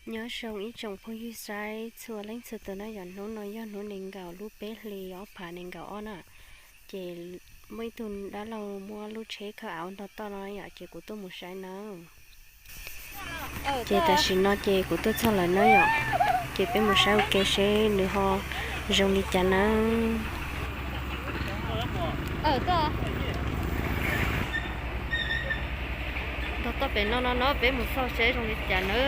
Nyob zoo ib tsoom phooj ywg saib txhua leej txhua tus na, yog hnub no yog hnub nees nkaum lub peb hlis ob phav nees nkaum ob na, ces muaj ib tug dab laug muab lub tsheb khawb av ua ntog toj no yom, ces kuv tuaj mus saib na. Ces tam sim no ces kuv tuaj txog lawm na yom, ces peb mus saib ua ke seb nws ho zoo li cas na. Ntog toj pem no no no, peb mus xauj seb zoo li cas na.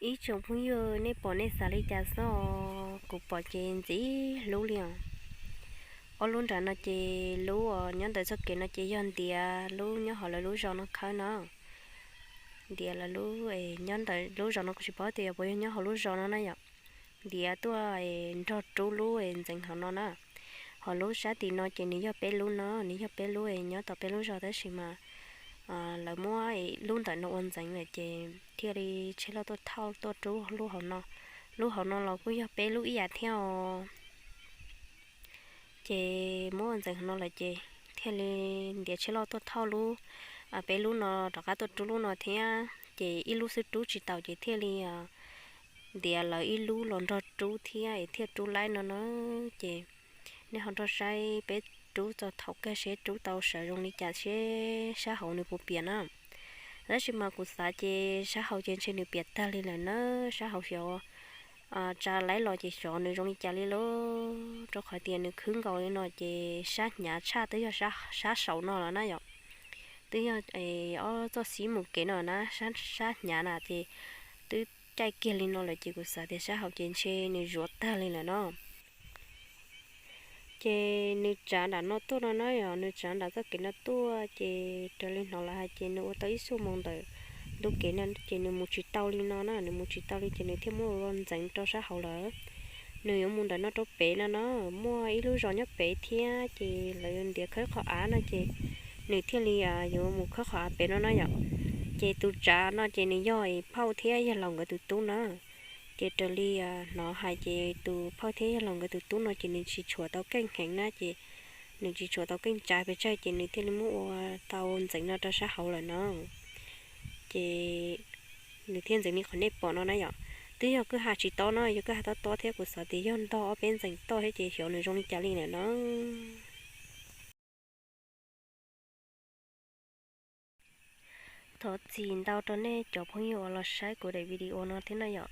Ib tsoom phooj ywg, nej pom nej xav li cas xwb os? Kuv pom ces ntxim hlub li os. Ob lub nram no ces lub uas nyob ntawm txoj kev no ces yog ntiav lub nyob hauv lawv lub zos no khawb no. Ntiav lawv lub, nyob ntawm lub zos no kuv tsis paub tias yog puas yog nyob hauv lub zos no na yom. Ntiav tuaj nrog rub lub ntxeev hauv no na. Ho lub sab tim no ces nws yog peb lub no, nws yog peb lub nyob tom peb lub zos tab sis mas lawv muab lub ntawm no ua ntxeev lawm ces thiaj li tsheb loj tuaj thauj tuaj rub lub hauv no. Lub hauv no los kuj yog peb lub ib yam thiab os. Ces muab ua ntxeev hauv no lawm ces thiaj li ntiav tsheb loj tuaj thauj lub, peb lub no rov qab tuaj rub lub no thiab, ces ib lub xwb rub tsis taus ces thiaj li ntiav lawv ib lub los nrog rub thiab es thiaj rub laib no na. Ces nej ho nrog saib peb rub txog thaum kawg seb rub tau sawv zoo li cas seb sab hauv nws puas piam na. Tab sis mas kuv xav ces sab hauv ces ntshe nws piam tag li lawm na, sab hauv xyov tsa laib los ces xyov nws zoo li cas li lauj, rau qhov tias nws khwb nkaus li no ces sab hnyav tshaj twb yog sab saum no los na yom. Twb yog ob txoj xib mus kev no na, sab hnyav na ces twb caij kiag li no lawm ces kuv xav tias sab hauv ces ntshe nws zuav tag li lawm no. Ces nws tsav nram no tuaj no na yom, nws tsav nram txoj kev no tuaj ces raws li hnov lawv hais ces nws ua tau ib xuaj moos ntawm ntu kev no ces nws mus tsis tau li no na, nws mus tsis tau li ces nws thiaj muab ua ntxeev rau sab hauv lawm. Nws yuav mus ntawm no rau pem no no, muaj ib lub zos nyob pem thiab ces lawv yuav ntiav khawb qhov av no ces nws thiaj li yuav mus khawb qhov av pem no na yom. Ces tus tsav no ces nws yog phauj thiab yawg laus nkawd tus tub na. Ces raws li hnov hais ces tus phauj thiab yawg laus nkawd tus tub no ces nws tsis tshuam tau keej heev na, ces nws tsis tshuam tau keej tsav pes tsawg ces nws thiaj li muab ua tau ntxeev no rau sab hauv lawm no. Ces nws thiaj ntxeev li qhov nej pom no na yom. Twb yog kwj ha tsis tob no, yog kwj ha tob tob thiab kuv xav tias yog ntog ob peb ntxeev toj thiab ces xyov nws zoo li cas li lawm no. Thov txim ntau rau nej cov phooj ywg uas los saib kuv daim video no thiab na yom.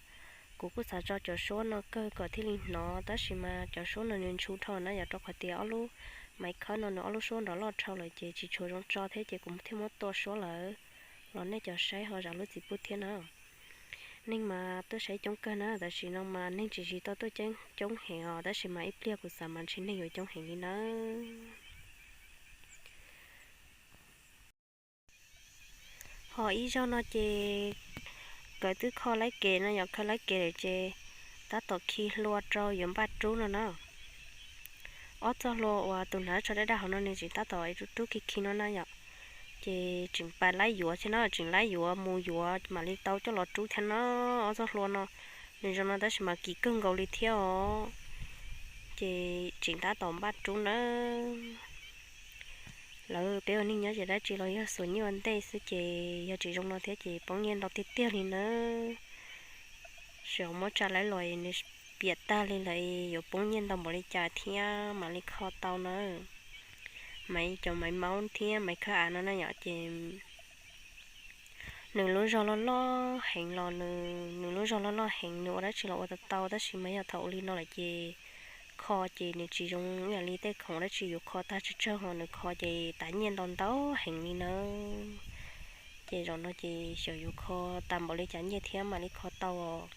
Kuv kuj xav tso cov suab no kawg kom thiaj li hnov tab sis mas cov suab no nws ntshu dhau na yom, rau qhov tias ob lub maiv khawb no nws ob lub suab nrov loj dhau lawm ces tsis tshua zoo tso thiab ces kuv thiaj muab tua suab lawm. Los nej cov saib ho zam lub txim pub thiab na. Neeg mas tuaj saib coob kawg na, tam sim no mas neeg tsis tsis tau tuaj coob heev os, tab sis mas ib pliag kuv xav mas ntshe neeg yuav coob heev li nawb. Ho ib zaug no ces nkawd twb kho laib kev no yom, kho laib kev lawm ces tab tom khi hlua rau yuav npaj rub no na. Ob txoj hlua uas tus hnav tsho daj daj hauv no nws tseem tab tom rub rub khi khi no na yom. Ces tseem pais laib yuav thiab no, tseem laib yuav mus yuav mam li tau coj los rub thiab no. Ob txoj hlua no nws zoo no tab sis mas kim kawg nkaus li thiab os. Ces tseem tab tom npaj rub nawb. Lawv peb ua neej nyob ces dab tsi los yog xuas nyiaj ua ntej xwb ces yog tsis zoo no thiab ces poob nyiaj ntau tiag tiag li nawb. Xyov muab tsa laib los nws piam tag li lawm yuav poob nyiaj ntau npaum li cas thiab mam li kho tau na. Maiv cov maiv maub thiab maiv khawb av no na yom ces nws lub zog loj loj heev los nws lub zog loj loj heev nws ua dab tsi los ua tau tau tab sis mas yog thaum ua li no lawm ces kho ces nws tsis zoo ib yam li tej khoom dab tsi yuav kho tag tsawg tsawg ho nws kho ces tas nyiaj ntau ntau heev li nawb. Ces zaum no ces xyov yuav kho tas npaum li cas nyiaj thiab mam li kho tau os.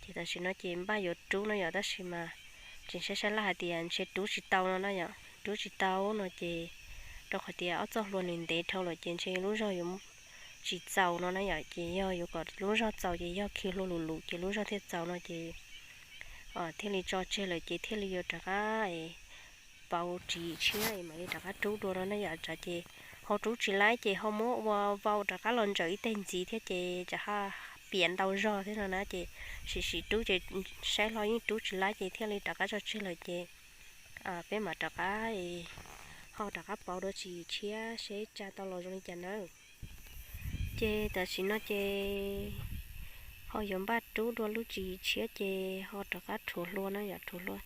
Ces tam sim no ces npaj yuav rub no yom tab sis mas tseem saib sab laj hais tias ntshe rub tsis tau no na yom, rub tsis tau no ces rau qhov tias ob txoj hlua nws ntev dhau lawm ces ntshe lub zog yuav tsis txaus no na yom, ces yog yuav kom lub zog txaus ces yog khi hlua lus lus ces lub zog thiaj txaus no ces thiaj li tso tseg lawm ces thiaj li yuav rov qab pauv ris tshiab mam li rov qab rub dua no na yom. Tsam ces ho rub tsis laib ces ho muab ua vau rov qab los ntsaws ib teg ntxiv thiab ces tsam ho piam ntau zog thiab no na ces sim sim rub ces saib hlo yeej rub tsis laib ces thiaj li rov qab tso tseg lawm ces peb mam rov qab ho rov qab pauv dua ris tshiab seb tsa tau los zoo li cas nawb. Ces tam sim no ces ho yuav npaj rub dua lub ris tshiab ces ho rov qab rhuav hlua no yom, rhuav hlua.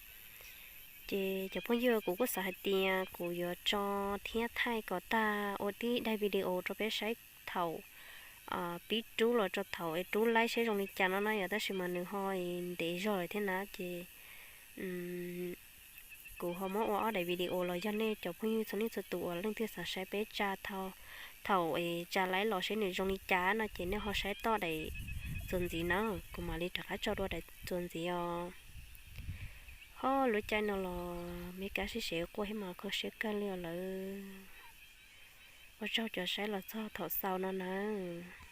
Ces cov phooj ywg, kuv kuj xav hais tias kuv yuav tso thiab thaij kom tag ua tib daim video rau peb saib thaum pib rub los rau thaum es rub laib seb zoo li cas no na yom, tab sis mas nws ho ntev zog lawm thiab na ces kuv ho muab ua ob daim video los yog nej cov phooj ywg txhua leej txhua tus uas leej twg xav saib peb tsa thaum es tsa laib los seb nws zoo li cas no ces nej ho saib toj daim txuas ntxiv na, kuv mam li rov qab tso dua daim txuas ntxiv os. Ho lub caij no los me kab sib sev quaj thiab mas kho siab kawg li os lawm. Ua tsaug cov saib los txog thaum xaus no nawb.